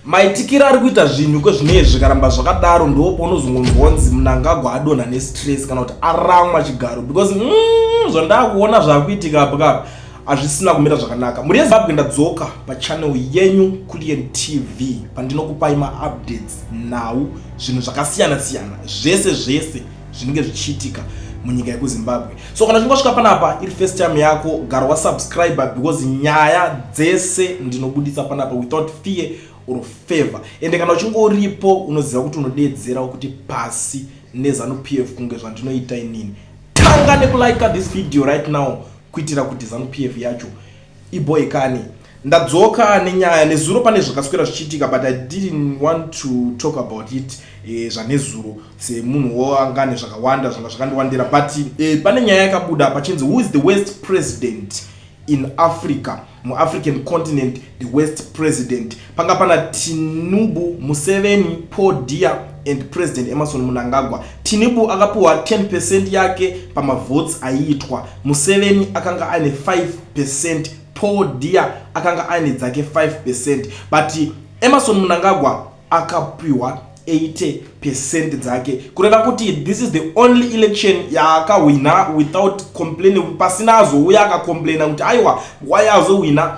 Maitikiro ari kuita zvinhu kwezvinezvi, zvikaramba zvakadaro, ndo paunozongonzwa kunzi Mnangagwa adonha nestress kana kuti aramwa chigaro, because zvandakuona zvakuitika apo kapa hazvisina kumira zvakanaka. Mhuri yeZimbabwe, ndadzoka pachannel yenyu Kulian TV, pandinokupai maupdates, nhau, zvinhu zvakasiyana siyana, zvese zvese zvinenge zvichiitika munyika yekuZimbabwe. So kana uchingosvika panapa iri first time yako, gara wasubscribe, because nyaya dzese ndinobudisa panapa without fear or favor. Ende kana uchingoripo, unoziva kuti unodedzera kuti pasi neZANU PF, kunge zvandinoita inini. Tanga nekulike this video right now kuitira kuti ZANU PF yacho iboekane. Ndadzoka nenyaya. Nezuro pane zvakaswera zvichiitika, but I didn't want to talk about it zvanezuro, semunhuwo anga nezvakawanda zvanga zvakandiwandira. But pane nyaya yakabuda pachinzi, "Who is the worst president in Africa?" MuAfrican continent, the worst president, panga pana Tinubu, Museveni, Paul Biya and President Emmerson Mnangagwa. Tinubu akapiwa 10% yake pamavotes aiitwa. Museveni akanga aine 5%. Paul Biya akanga aine dzake 5%, but Emmerson Mnangagwa akapiwa 80% dzake, kureva kuti this is the only election yaakahwina without complaining, pasina azouya akacomplaina kuti aiwa, wai azohwina.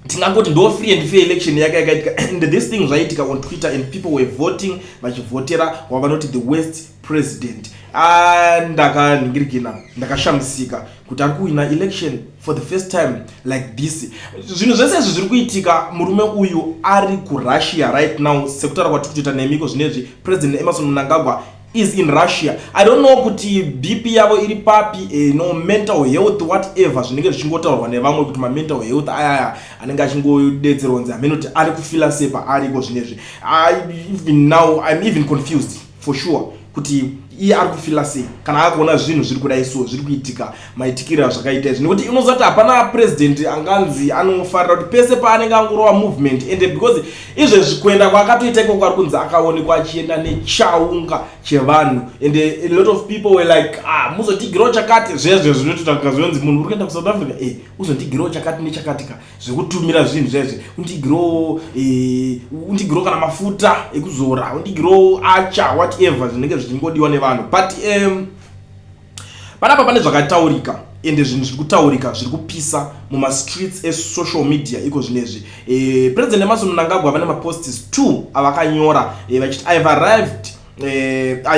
Tingangoti ndo free and fair election yaka yakaitika. And this thing zvaiitika on Twitter and people were voting, vachivhotera wavanoti the worst president. Ndakanhingirikina, ndakashamisika kuti ari kuwina election for the first time like this. Zvinhu zvese izvi zviri kuitika, murume uyu ari kuRussia right now. Sekutaura kwatiri kutoita nemiko zvinezvi, President Emmerson Mnangagwa is in Russia. I don't know kuti BP yavo iri papi, no mental health, whatever zvinenge zvichingotaurwa nevamwe kuti mamental health ayaya anenge achingodetserwa kunzi hamene kuti ari kufila sei paariko zvinezvi. Even now I'm even confused for sure kuti iye ari kufila sei kana akuona zvinhu zviri kudai. So zviri kuitika, maitikiro azvakaita izvi, nekuti unoziva kuti hapana president anganzi anofarira kuti pese paanenge angorova movement. Ende because izvezvi kuenda kwaakatoita ikoko, ari kunzi akaonekwa achienda nechaunga chevanhu, and a lot of people were like, "Ah, muzotigirawo chakati." Zvezve zvinotoita zvonzi munhu uri kuenda kuSouth Africa, uzondigirawo chakati nechakati ka, zvekutumira zvinhu zvezve, undigirawo undigirawo kana mafuta ekuzora, undigirawo acha, whatever zvinenge zvichingodiwa nevanhu. But panapa pane zvakataurika, ende zvinhu zviri kutaurika zviri kupisa mumastreets esocial media iko zvinezvi. President Emmerson Mnangagwa vane maposts 2 avakanyora, vachiti, "I have arrived."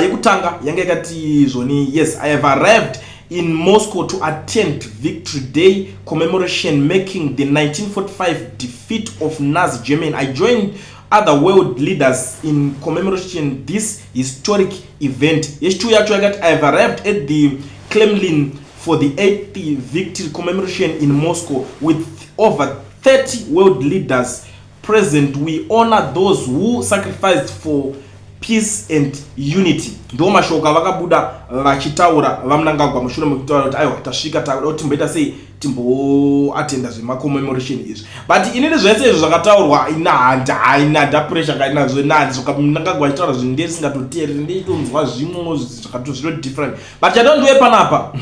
Yekutanga yanga yakati zvoni, "Yes, I have arrived in Moscow to attend Victory Day commemoration marking the 1945 defeat of Nazi Germany. I joined other world leaders in commemoration this historic event." Yechitu yacho yakati, "I have arrived at the Kremlin for the 8th victory commemoration in Moscow with over 30 world leaders present. We honor those who sacrificed for peace and unity." Ndo mashoko avakabuda vachitaura vaMnangagwa mushure mekutaura kuti aiwa, tasvika, takuda kuti timboita sei, timboatenda zvemacommemoration izvi. But inini zvese izvi zvakataurwa, ina handa pressure kainazvo nazvo. Mnangagwa achitaura zvinhu ndisingatoteereri, ndichitonzwa zvimwe zviro different. But chatondiwe panapa,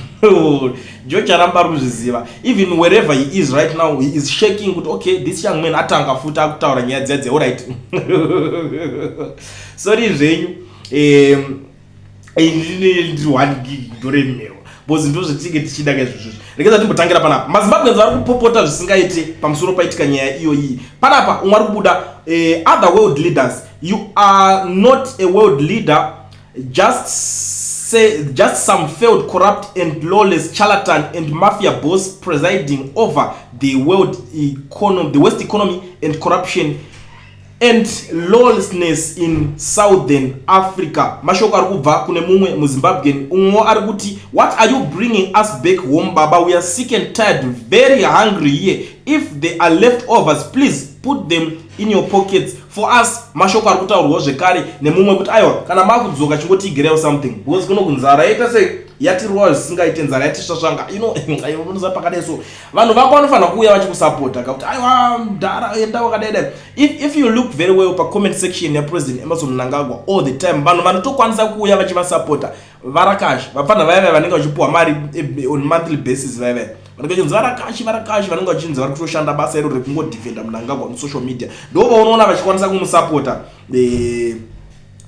George aramba ari kuzviziva. Even wherever he is right now, he is shaking kuti okay, this young man atanga futi akutaura nyaya dziya dziya. Alright, sorry zvenyu, ndiri 1 gig, ndoremerwa, because ndo zvatinge tichida kaizvozvozvo. Regedza timbotangira panapa. MaZimbabweans vari kupopota zvisingaite pamusoro paitika nyaya iyoyi. Panapa umwe ari kubuda, "Other world leaders, you are not a world leader, just say just some failed, corrupt and lawless charlatan and mafia boss presiding over the world economy, the worst economy and corruption and lawlessness in Southern Africa." Mashoko ari kubva kune mumwe muZimbabwean. Umwewo ari kuti, "What are you bringing us back home, baba? We are sick and tired, very hungry here. If there are leftovers, please put them in your pockets for us." Mashoko ari kutaurwawo zvekare nemumwe kuti aiwa, kana makudzoka chingotigirewo something, because kuno kunzara yaita sei, yatirwa zvisingaite, nzara yatisvasvanga. Unoziva pakadai so vanhu vako vanofanira kuuya vachikusapota kakuti aiwa, mudhara, enda wakadai dai. If you look very well pacomment section yaPresident Emmerson Mnangagwa all the time, vanhu vanotokwanisa kuuya vachivasapota varakashi, vapfana vaya vaya vanenge vachipiwa mari on monthly basis, vaya vaya. Vanenge vachinzi varakashi, varakashi, vanenge vachinzi vari kutoshanda basa iro rekungodefenda Mnangagwa musocial media. Ndo vaunoona vachikwanisa kumusapota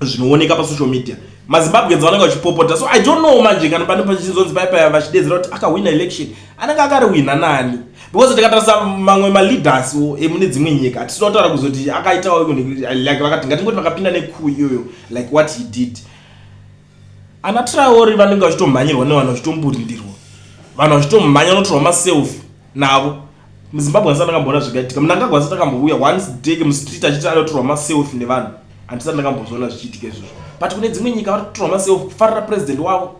zvinooneka pasocial media. MaZimbabweans vanenge vachipopota. So I don't know manje kana pane pachizonzi paipaya vachidedzera kuti akahwina election, anenge akarihwina nani? Because tikatarisa mamwe maleaders emune dzimwe nyika, hatisina kutaura kuzoti akaitawo like vakati, ngatingoti vakapinda necoup iyoyo, like what he did, ana Traore vanenge vachitomhanyirwa nevanhu, vachitomburindirwa, vanhu vachitomhanya notorwa maselfie navo. MuZimbabwe handisati ndakamboona zvikaitika. Mnangagwa asati akambouya once day mustreet achiti anotorwa maselfie nevanhu, handisati ndakambozviona zvichiitika izvozvo. But kune dzimwe nyika vari kutorwa maselfie kufarira president wavo.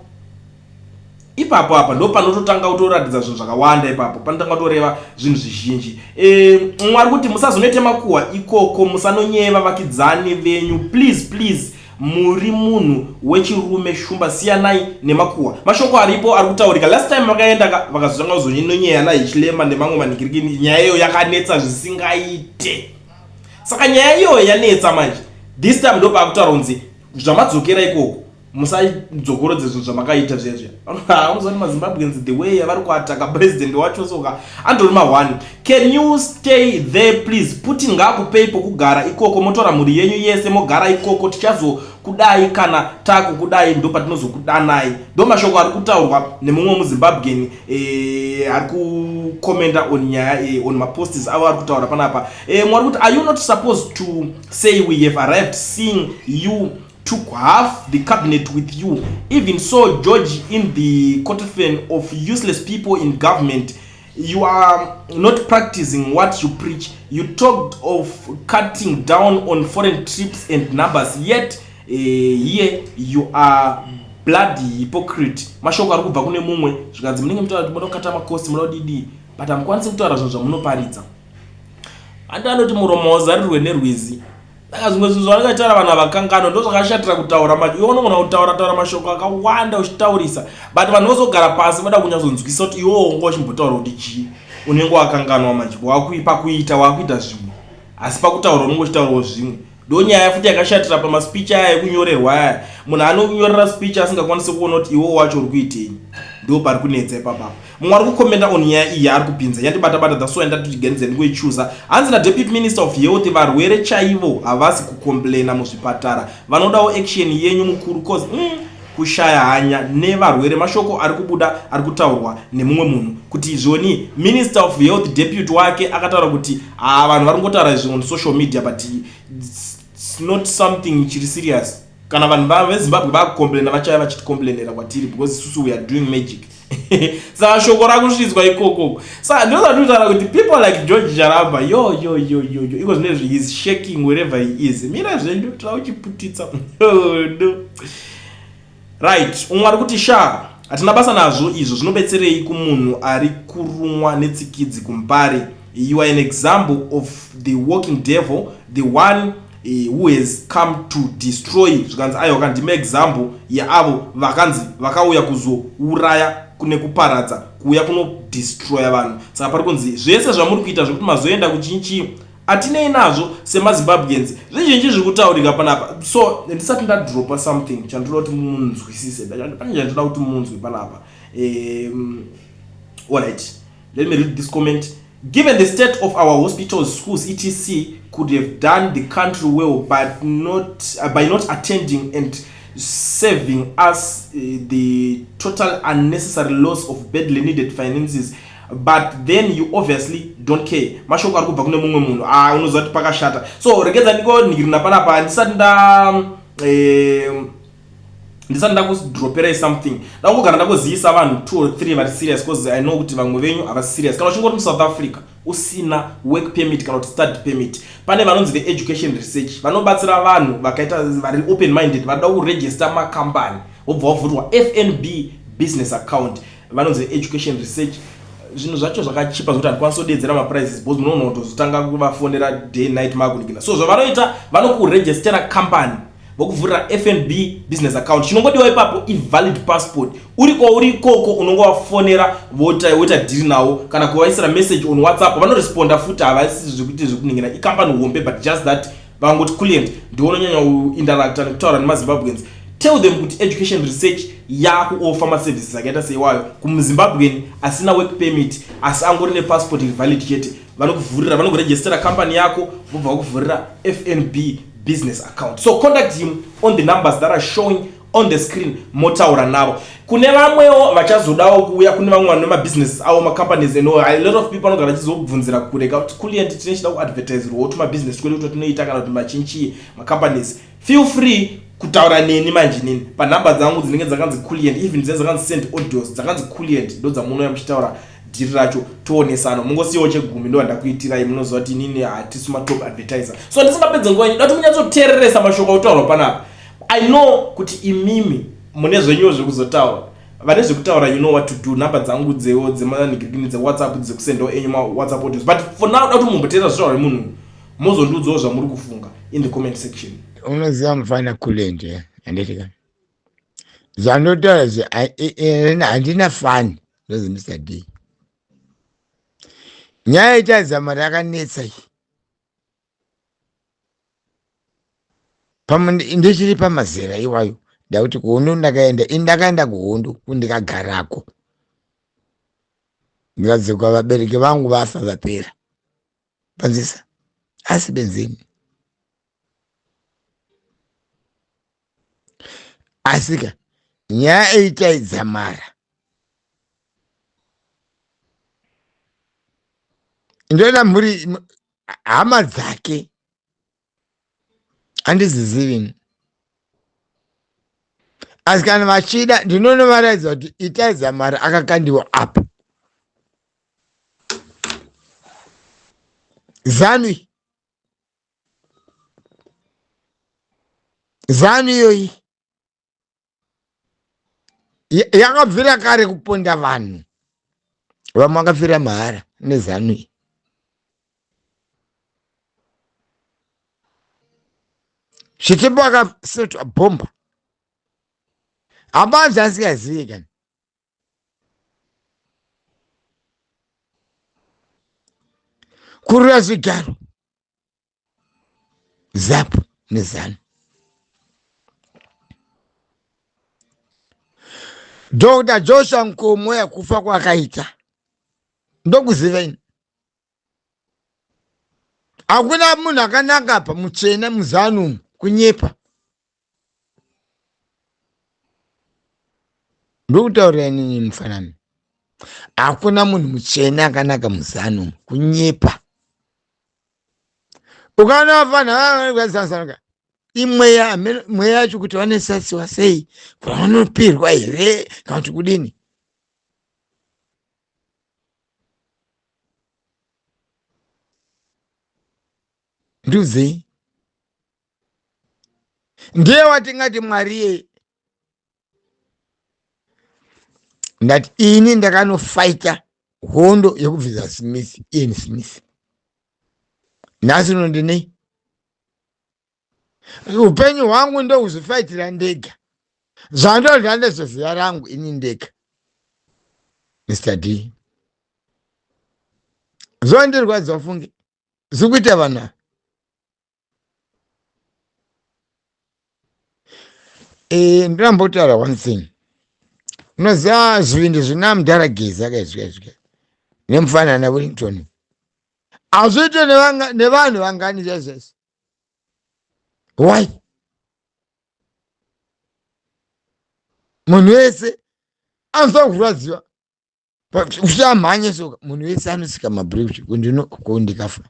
Ipapo apa ndo panototanga kutoratidza zvinhu zvakawanda, ipapo panotanga kutoreva zvinhu zvizhinji. Mwari kuti musazonoite makuhwa ikoko, musanonyeva vakidzani venyu, please, please. Muri munhu wechirume, Shumba, siyanai nemakuhwa. Mashoko aripo ari kutaurika. Last time vakaenda, vakazotanga kuzononyeya naHichilema nemamwe manhikirikini. Nyaya iyoyo yakanetsa zvisingaite. Saka nyaya iyoyo yanetsa manje. This time ndo paakutaura kunzi zvamadzokera ikoko, musadzokorodze zvinhu zvamakaita zviya zviya. Unoziva kuti maZimbabweans, the way yavari kuataka president wacho, soka andori ma1. Can you stay there, please? Putin ngaakupei pokugara ikoko, motora mhuri yenyu yese mogara ikoko. Tichazokudai kana taakukudai, ndo patinozokudanai. Ndo mashoko ari kutaurwa nemumwe muZimbabwean ari kukomenda on nyaya on maposts avo ari kutaura panapa. Mwari kuti, "Are you not supposed to say we have arrived, seeing you took half the cabinet with you? Even so, George, in the coffin of useless people in government, you are not practicing what you preach. You talked of cutting down on foreign trips and numbers, yet here you are, bloody hypocrite." Mashoko ari kubva kune mumwe, zvikanzi munenge mutaura kuti munoda kukata macosts, munoda kudidii, but hamukwanisi kutaura zvinhu zvamunoparidza. Andi anoti muromo wazarirwe nerwizi. Saka zvimwe zvinhu zvavanenge vanhu havakangano. Ndo zvakashatira kutaura manje. Iwe unogona kutaura taura mashoko akawanda uchitaurisa, but vanhu vozogara pasi voda kunyatsonzwisa kuti iwewo unga uchimbotaura kuti chii, unenge wakanganwa manje. Pakuita wakuita zvimwe, asi pakutaura unenge uchitaurawo zvimwe. Ndo nyaya futi yakashatira pamaspeech aya ekunyorerwa aya. Munhu anonyorera speech asingakwanisi kuona kuti iwewo wacho uri kuitei. Ndo pari kunetsa ipapapo. Mumwe ari kukomenda on nyaya iyi yaari kupinza yandibata-bata, that's why ndatiganidza ndingoichuza. Hanzi naDeputy Minister of Health, varwere chaivo havasi kucomplaina muzvipatara, vanodawo action yenyu mukuru, cause kushaya hanya nevarwere. Mashoko ari kubuda ari kutaurwa nemumwe munhu kuti zvoni Minister of Health, deputy wake akataura kuti ha, vanhu vari kungotaura izvi on social media, but it's not something chiri serious. Kana vanhu veZimbabwe vakucomplaina, vachauya vachitikomplainera kwatiri, because isusu we are doing magic. Saka shoko rakusvitswa ikokoko. Saka ndozvatinotaura kuti people like George Charamba, yo yo yo yo yo, iko zvinezvi is shaking wherever he is. Mira zvenyu, toda kuchiputitsa. No, right. Umwe ari kuti, "Sha, hatina basa nazvo izvo, zvinobetserei kumunhu ari kurumwa netsikidzi kuMbare? You are an example of the walking devil, the one who has come to destroy." Zvikanzi aiwa, kandime example yaavo vakanzi vakauya kuzouraya nekuparadza, kuuya kunodestroya vanhu. Saka pari kunzi zvese zvamuri kuita zvekuti mazoenda kuchinchi, hatinei nazvo semaZimbabweans. Zvizhinji zviri kutaurika panapa. So ndisati ndadropa something chandoda kuti munzwisise, pane chandoda kuti munzwe panapa. Alright, let me read this comment. "Given the state of our hospitals, schools, etc, could have done the country well but not by not attending and saving us the total unnecessary loss of badly needed finances, but then you obviously don't care." Mashoko ari kubva kune mumwe munhu. Ah, unoziva kuti pakashata. So regedza ndikonhikirina panapa ndisati ndakudroperai something. Ndakungogara ndakuzivisa vanhu two or three vari serious, because I know kuti vamwe venyu havasi serious. Kana uchingori muSouth Africa usina work permit kana kuti study permit, pane vanonzi veEducation Research vanobatsira vanhu vakaita vari open minded vanoda kuregister makambani, wobva wavhurwa FNB business account. Vanonzi veEducation Research. Zvinhu zvacho zvakachipa zvokuti handikwanisi kudedzera maprices, because munoona kutozotanga kuvafonera day night makunikina. So zvavanoita, vanokuregistera company, vokuvhurira FNB business account. Chinongodiwa ipapo ivalid passport. Uri kwauri ikoko, unongovafonera, voita dhiri nawo, kana kuvaisira message on WhatsApp, vanoresponda futi. Havasi zvekuti zvekuningira, ikambani hombe, but just that vangoti client ndiwo unonyanya kuinteracta nekutaura nemaZimbabweans. Tell them kuti Education Research yakuoffer maservices akaita seiwayo kumuZimbabwean asina work permit asi angori nepassport iri valid chete. Vanokuvhurira, vanokuregistera company yako vobva vakuvhurira FNB business account. So contact him on the numbers that are showing on the screen, motaura navo. Kune vamwewo vachazodawo kuuya, kune vamwe vane mabusiness avo, macompanies and all. A lot of people vanogara vachizobvunzira kureka kuti Kulient tine chida kuadvertiserwawo tumabusiness twedu twatinoita kana kuti machinchii macompanies. Feel free kutaura neni manje nini panhamba dzangu dzinenge dzakanzi Kulient, even dzinenge dzakanzi send audios dzakanzi Kulient, ndo dzamunouya muchitaura dhiri racho, toonesana. Mungosiyawo chegumi, ndo handakuitirai. Munoziva kuti inini hatisi matop advertiser, so ndisingapedze nguva yenyu, dati munyatsoteereresa mashoko autaurwa panapa. I know kuti imimi mune zvenyuwo zvekuzotaura, vane zvekutaura, you know what to do. Nhamba dzangu dzewo dzemanigirikini dzeWhatsApp, dzekusendawo enyu maWhatsApp audios, but for now da kuti mumboteerera zvitaurwa nemunhu, mozondiudzawo zvamuri kufunga in the comment section. Unoziva mufana Kulent, handiti ka? Zvandotaura zve handina fani ndozi Mr D. Nyaya itadzama rakanetsa iyi pamwe ndichiri pamazera iwayo, ndakuti kuhondo ndakaenda ini, ndakaenda kuhondo kundikagarako, ndikadzoka vabereki vangu vafa vapera. Panzisa asi benzini asika nyaya eitaidzamara ndoda mhuri hama dzake handizizivi, asi kana vachida ndinonovaraidza kuti Itai Dzamara akakandiwa apa Zanu. Zanu iyoyi yakabvira kare kuponda vanhu, vamwe vakafira mahara neZanu iyi. Chitepo akasetwa bhomba, hapana zvasingazivi kani. Kurura zvigaro ZAPU neZanu. Dr Joshua Nkomo yakufa kwakaita ndokuziva ini, hakuna munhu akanaka apa mutsvene muZanu umu, kunyepa. Ndokutaurira inini mufanani, hakuna munhu mutsvene akanaka muZanu umu, kunyepa. Ukaona vafanha imweya, mweya yacho kuti vanesasiwa sei, vanopirwa here kana kuti kudini? Ndiudzei, ndiye watingati Mwari yeye? Ndati ini ndakanofaita hondo yekubvisa Smith, Ian Smith. Nhasi uno ndinei upenyu hwangu ndokuzvifaitira ndega, zvandodya ndezveziya rangu ini ndega. Mr D, zvondirwadza funge zviri kuita vanhu ava. Ndirambotaura one thing. Unoziva zvivindi zvina mudhara Geza kaizvika nemufanana Wellington hazviitwe nevanhu vangani zvaizvezvi. Why? Munhu wese anofanira kurwadziwa usamhanye soka, munhu wese anosika mabreak kundino ko ndikafa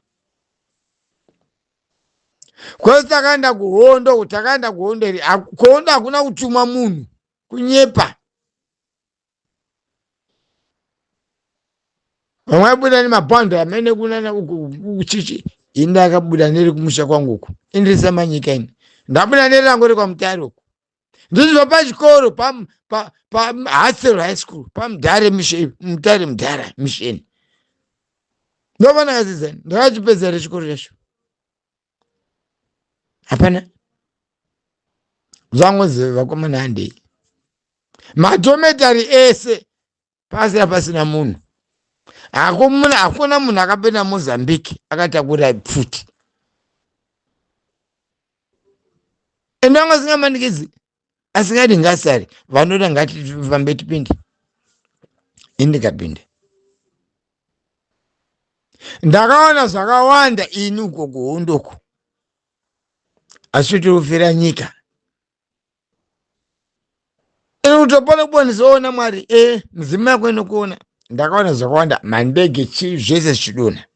kwese. Takaenda kuhondo, takaenda kuhondo iri kuhondo hakuna kutumwa munhu, kunyepa. Vamwe vaibuda nemabhando amene kunana kuchichi, ini ndakabuda neri kumusha kwangu uku, indirisa manyika, ini ndabuda nerangu rekwaMutare uku, ndichibva pachikoro paHatsel High School, paMudhare Mutare, Mudhara Mission, ndopandakadzidza. Ndakachipedza here chikoro chacho? Hapana. Zvangozi vakomana handei, madormitory ese pasina pasina munhu. Hakuna munhu akapinda Mozambique akatakura pfuti, ende vanga singamanikizi. Asingadi ngasare, vanoda ngatifambe tipinde. Ini ndikapinda. Ndakaona zvakawanda ini uko kuhondo uko. Asi tirikufira nyika. Ini kutopona kubonisaona Mwari eh mudzimu yako inokuona. Ndakaona zvakawanda mandege chii zvese zvichidonha.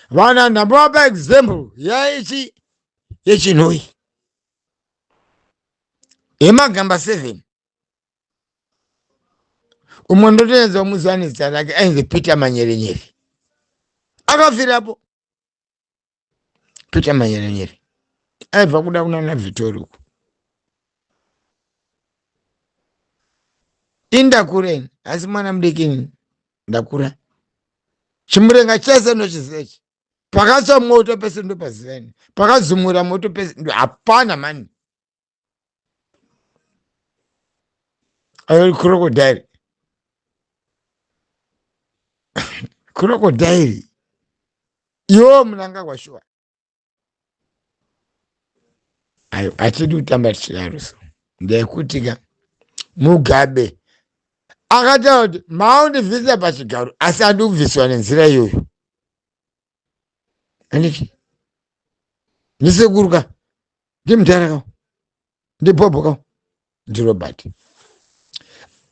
Vana ndambovapa example yaichi yechinhoyi. Yemagamba 7. Umwe ndotoenza umuziva nezita rake ainzi Peter Manyerenyere. Akafirapo. Peter Manyerenyere aibva kuda kunana Victoria uko. Indakura ini asi mwana mudiki ini ndakura. Chimurenga chese ndochiziva ichi. Pakatsva moto pese ndopaziva ini. Pakazumura moto pese hapana mani. Ayo crocodile. Crocodile. Iwo Mnangagwa shuwa. Ayo hatidi kutamba tichidaro so. Ndekuti ka Mugabe akataura kuti maundibvisa pachigaro asi andikubviswa nenzira iyoyo. Anditi ndisekuru ka ndimudhara ka ndibhobho ka ndirobert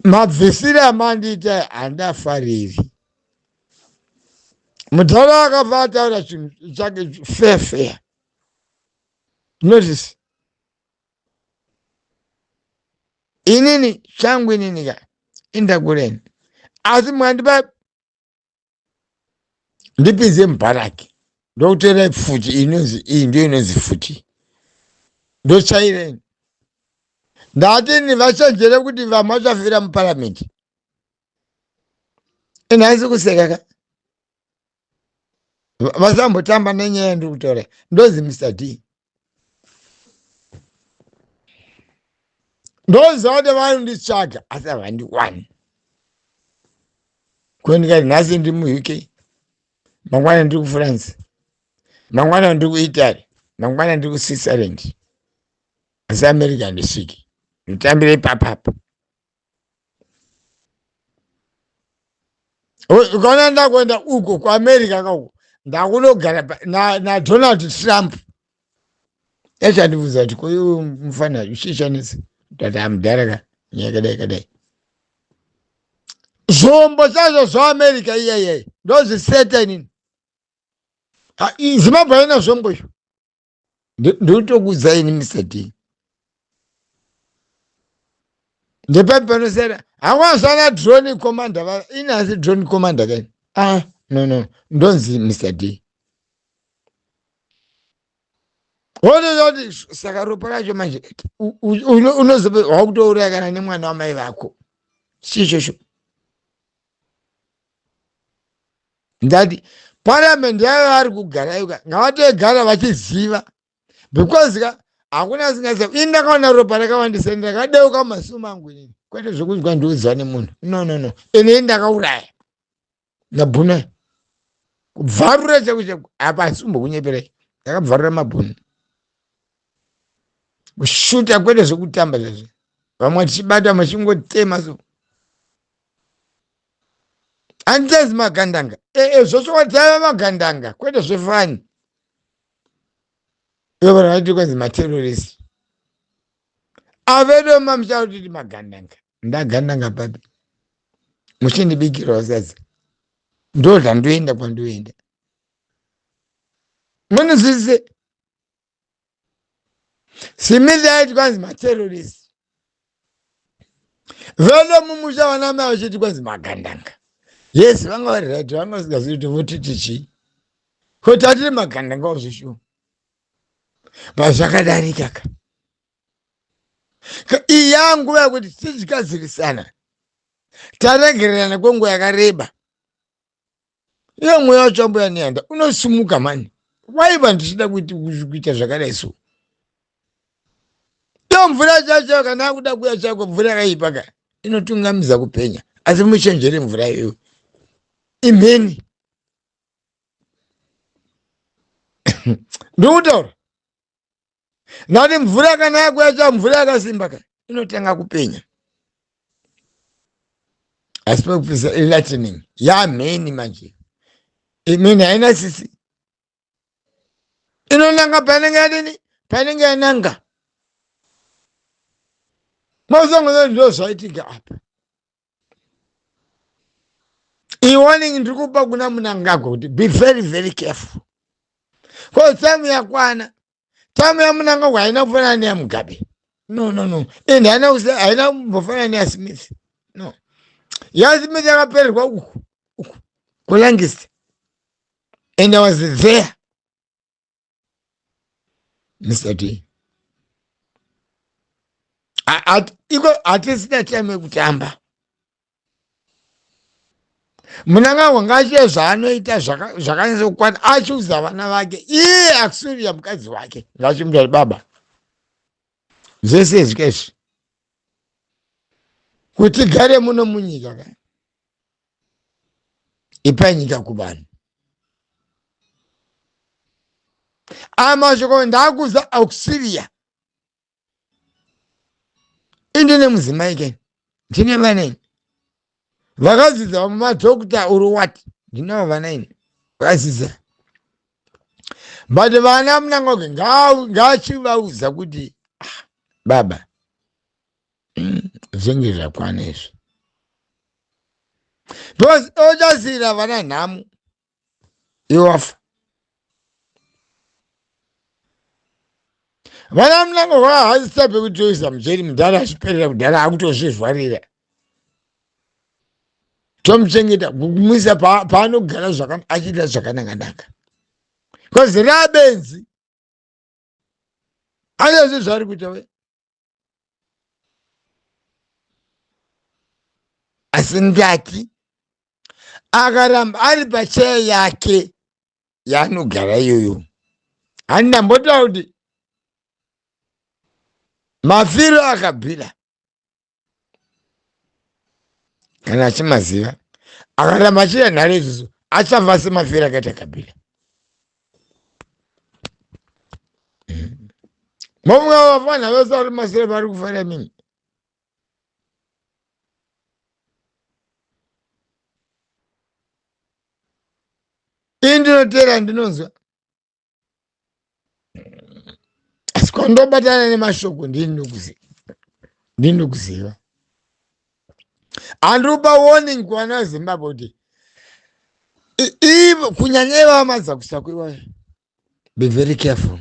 mabvisire amandiita handafariri mudhara akabva ataura chinhu chake fair fair notice inini changu inini ka indakureni asi mwandipa ndipinze mubharaki ndokutorai pfuti inonzi iyi ndiyo inonzi pfuti ndochaireni ndati ni vachenjere kuti vamwe vachafira muparamende ini haisi kuseka ka vasambotamba nenyaya yandiri kutaura ndozi mr d ndoziva kuti vanonditsvaga asi havandiwani ko ndikati nhasi ndiri muUK mangwana ndiri kuFrance mangwana ndiri kuItaly mangwana ndiri kuSwitzerland asi America handisviki ndotambira ipapapa ukaona ndakuenda uko kuAmerica kauko ndakunogara naDonald Trump echandibvunza kuti koiwe mufana uchichanetsa ndati amudhara ka nyaya kadai kadai zvombo chazvo zvaAmerica iyayai ndozviseta inini Zimbabwe haina zvombo izvo ndinotokuudzai ini Mr D ndepapi panosiyana hakwazvana drone commander va ini asi drone commander kaini ah no no ndonzi Mr D wototi saka ropa racho manje unozope wakutouraya kana nemwana wamai vako chichocho ndati parliament yayo vari kugara yoka ngavatoigara vachiziva because ka hakuna asingaziva ini ndakaona ropa rakawandisa ini ndakadeuka mumasuo mangu inini kwete zvekunzwa ndiudzwa nemunhu no no no ini ndakauraya mabhunu kubvarura chako chako apa asi kumbokunyeperai ndakabvarura mabhunu kushuta kwete zvekutamba zvazvo vamwe tichibata muchingotema so handichazi magandanga ee zvochokwadi taiva magandanga kwete zvefani ivo vanhu vaiti kwanzi materorist avedo mamucharo titi magandanga ndagandanga papi muchindibikirawo sadza ndodla ndoenda kwandoenda munizvise Smith aiti kwanzi materrorist vene mumusha vana mai vachiti kwanzi magandanga yes vanga vari right vanga vasingazivi kuti votiti chii ko tatiri magandanga wazvishuwa pazvakadarika ka iyi yanguva yekuti tichigadzirisana taregererana kwenguva yakareba iye mweya wacho ambuya nehanda unosumuka mani waiva ndichida kuita zvakadai so iyo mvura chacho kana akuda kuya chako mvura yakaipa ka inotungamidza kupenya asi muchenjere mvura iyoyo imheni ndikutaura ndati mvura kana yakuya cha mvura yakasimba ka Inotanga kupenya, asi pekupisa ilightning yamheni manje. Imene haina sisi, inonanga painenge yadini, painenge yananga. Mozongozo ndo zvaitika apa. Iwarning ndiri kupa kuna Munangagwa kuti be very very careful, cause time yakwana. Time yaMunangagwa haina kufanana neyaMugabe. No, no, no. And haina kumbofanana neyaSmith. No, yaSmith yakapererwa uku uku kuLancaster, and I was there, Mr D. Iko hatisina time yekutamba. Munangagwa ngaachiite zvaanoita zvakanyatsa kukwana, achiudza vana vake, iye Auxilia mukadzi wake, ngachimuti, "Baba, zvese izvi izvi kuti gare muno munyika ka, ipai nyika kuvanhu." Aya mashoko ndaakuza Auxilia. Indine mudzimai ke, ndine vana ini vakadzidza, vamwe madhokta uri what, ndinavo vana ini vakadzidza. But vana Munangagwa ngaachivaudza kuti, "Ah, baba, zvinge zvakwana izvi," because ochasiyira vana nhamu iwafa. Vana Munangagwa haasitape kutoisa mujeri mudhara achiperera kudhara, akutozvizvarira. Tomuchengeta kumuisa paanogara achiita zvakanaka-naka, because rabenzi ayozvi zvaari kuita we. Asi ndati akaramba ari pacheya yake yaanogara iyoyo, handinambotaura kuti mafiro akabvira kana achimaziva. Akaramba achiita nhare izvozvo, achafa semafiro akaita Kabila. Momwe vafana vese vari masere vari kufarira mimi. Ini ndinoteera, ndinonzwa, asi kwandobatana nemashoko ndinokuziva. Handiri kupa warning kuvana veZimbabwe kuti kunyanya ivava madzakusako iwayo, be very careful.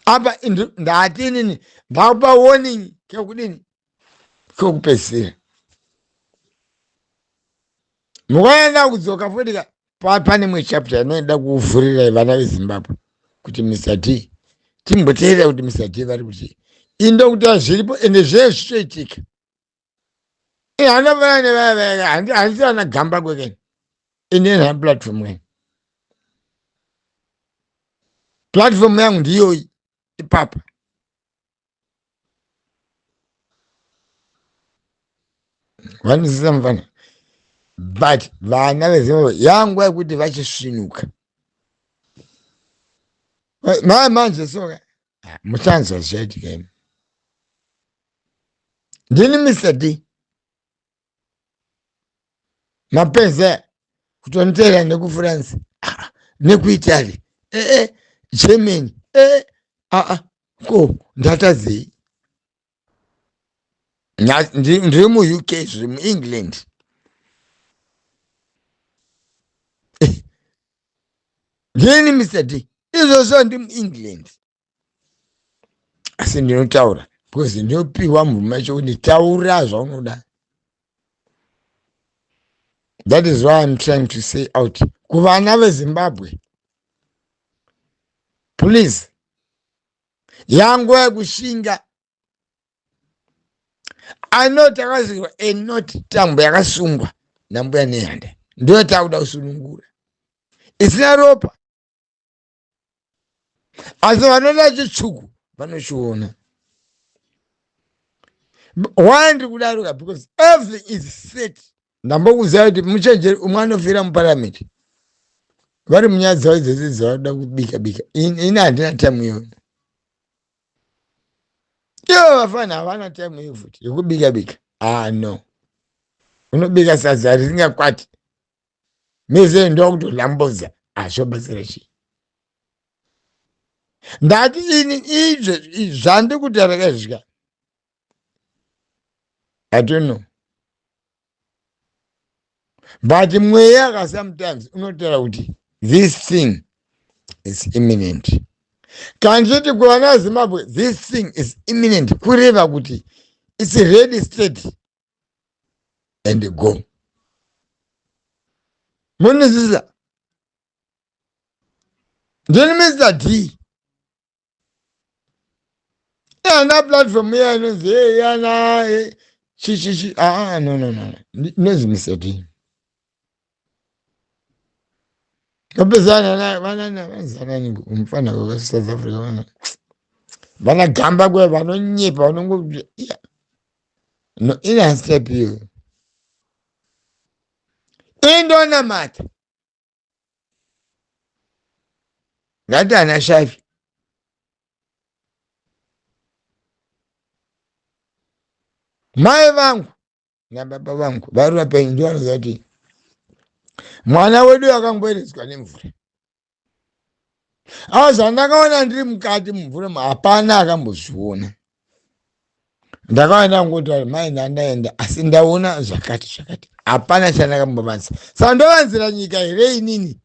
Apa ndati inini ndakupa warning kekudini, kekupedzisira. Mukaenda kudzoka futi pane imwe chapter inoenda kuvhurirai vana veZimbabwe kuti Mr D, timboteerera kuti Mr D vari kuti indokuti zviripo, ende zvee zvichoitika. Handafana nevaya vaya, handisi vana gamba kwekeni. Ini platform yangu, platform yangu ndiyoyi ipapa. Vanozisa mufana, but vana veZimbabwe yanguva yekuti vachisvinuka mai manje. Soka muchanzwa zvichaitika imi. Ndini Mr D. Mapenzi kutoniteera nekuFrance, nekuItaly, ee, Germany, ee, aa, ko ndatadzei? Ndiri muUK, zviri muEngland. Ndini Mr D izvozvo, ndi muEngland, asi ndinotaura because ndinopiwa mvumo yacho kuti taura zvaunoda. That is why I'm trying to say out kuvana veZimbabwe, please, yanguva yekushinga. Anoti akasungwa enoti tambo yakasungwa nambuya Nehanda, ndiyo takuda kusunungura isina ropa, asi vanoda chitsvuku vanochiona. Why ndiri kudaruka? Because everything is set. Ndambokuziva kuti muchenjeri umwe anofira muparamende vari munyaya dzavo idzodzi dzavanoda kubika bika. Ini handina time iyoyo. Ivo vafana havana time iyo futi yekubika bika. Ah no, unobika sadza risingakwati mese ndokutolambodza azvobatsira chii? Ndati ini izvo zvandikutaura kaizvika I don't know but mweya ka sometimes unotaura kuti this thing is imminent. Kana ndichiti kuvana veZimbabwe this thing is imminent, kureva kuti it's ready state and go. Munozvizwa? Ndini Mr D. Ana platform iya inonzi hey ana chi chi chi, ah no no no, inonzi Mr D. Kapezana vanana vanzanani umfana waka South Africa vana vana gamba kwe vanonyepa vanongo yeah. No ina step iyo indonamata ngati ana shavi mai vangu nababa vangu vari vapenyu ndivo vanoziva kuti mwana wedu akangoeredzwa nemvura. Aa zvandakaona ndiri mukati mumvura hapana akambozviona. Ndakaona ndangoti mai ndandaenda asi ndaona zvakati zvakati, hapana chandakambovanza. Saka ndovanzira nyika here inini?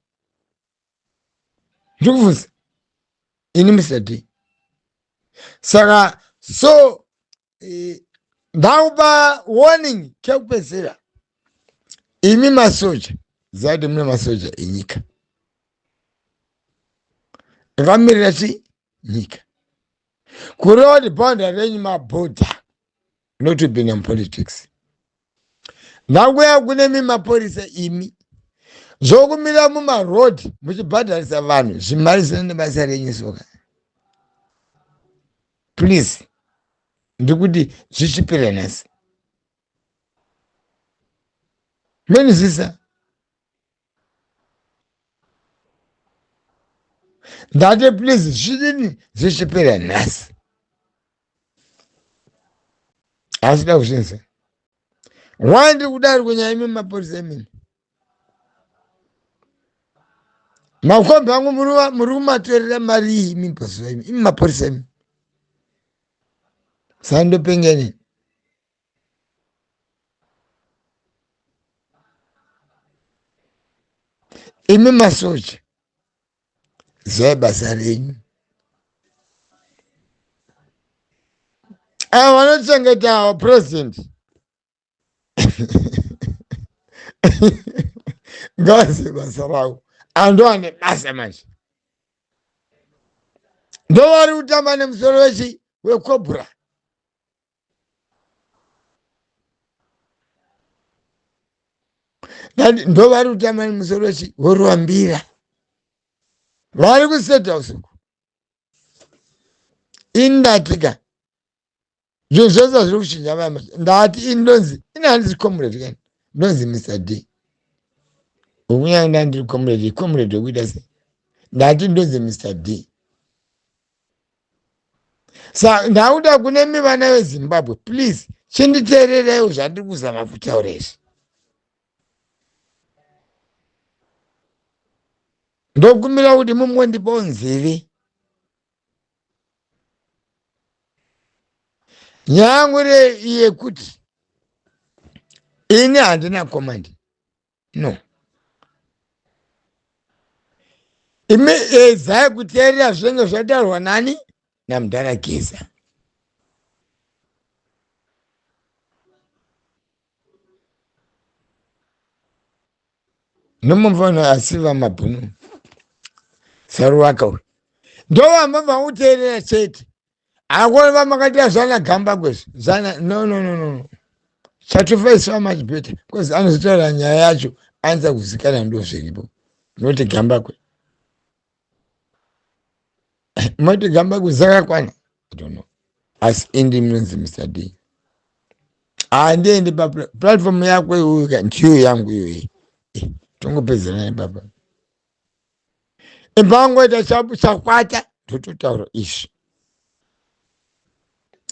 Ndikubvunza ini Mr D. Saka so ndakupa warning kekupedzera imi masoja, zati mune masoja enyika akamirira chi nyika, kureva kuti boundary renyu mabhodha not to be in politics. Ndakuya kune mi mapurisa imi zvokumira mumaroad muchibhadharisa vanhu zvimari zvine nebasa renyu soka, please ndikuti zvichipera nhasi menizisa. Ndati please zvidini zvichipera nhasi, asida kuzvinza wandi kudari kunyaya imi mapurisa imini makombi angu muri kumatorera mari iyi imi pazuva imi imi mapurisa imi sandopengeni. Imi masoja zivai basa renyu. Ava vanochengeta president ngavazive basa ravo, ando ane basa manje ndovari kutamba nemusoro wechi wekobra. Ndovari kutamba nemusoro wechi weruambira vari kuseta usiku indatika zvinhu zvese zviri kuchinja vaya. Ndati ini ndonzi ini handisi comrade kani, ndonzi Mr D. Ukunyange ndandiri comrade, comrade wekuita sei? Ndati ndonzi Mr D. Sa ndakuda kune mi vana veZimbabwe, please chinditeerereiwo zvandiri kuzama kutaura izvi. Ndokumbira kuti mumbondipawo nzeve. Nyaya yangu yekuti ini handina command no, imi edzai kuteerera zvinenge zvataurwa nani namudhara Geza. Nomufana asi vamabhunu saruvaka uyu ndovamba vakuteerera chete. Akona vamakaita zvana gamba kwezvo zvana no no no no, chatufa is so much better because anozotaura nyaya yacho anza kuzikana ndo zviripo. Noti gamba kwe moti gamba kuzakakwana, I don't know, asi indi munonzi Mr D. Handiendi paplatform yako iyoyo, ndiyo yangu iyoyi, tongopedzerana ipapa. Imbangoita chakwata ndototaura izvi.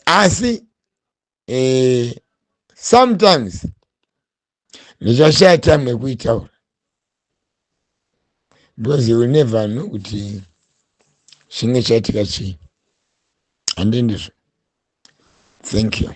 Asi sometimes ndichashaya time yekuitaura because you will never know kuti chinge chaitika chii. Handindizvo. Thank you.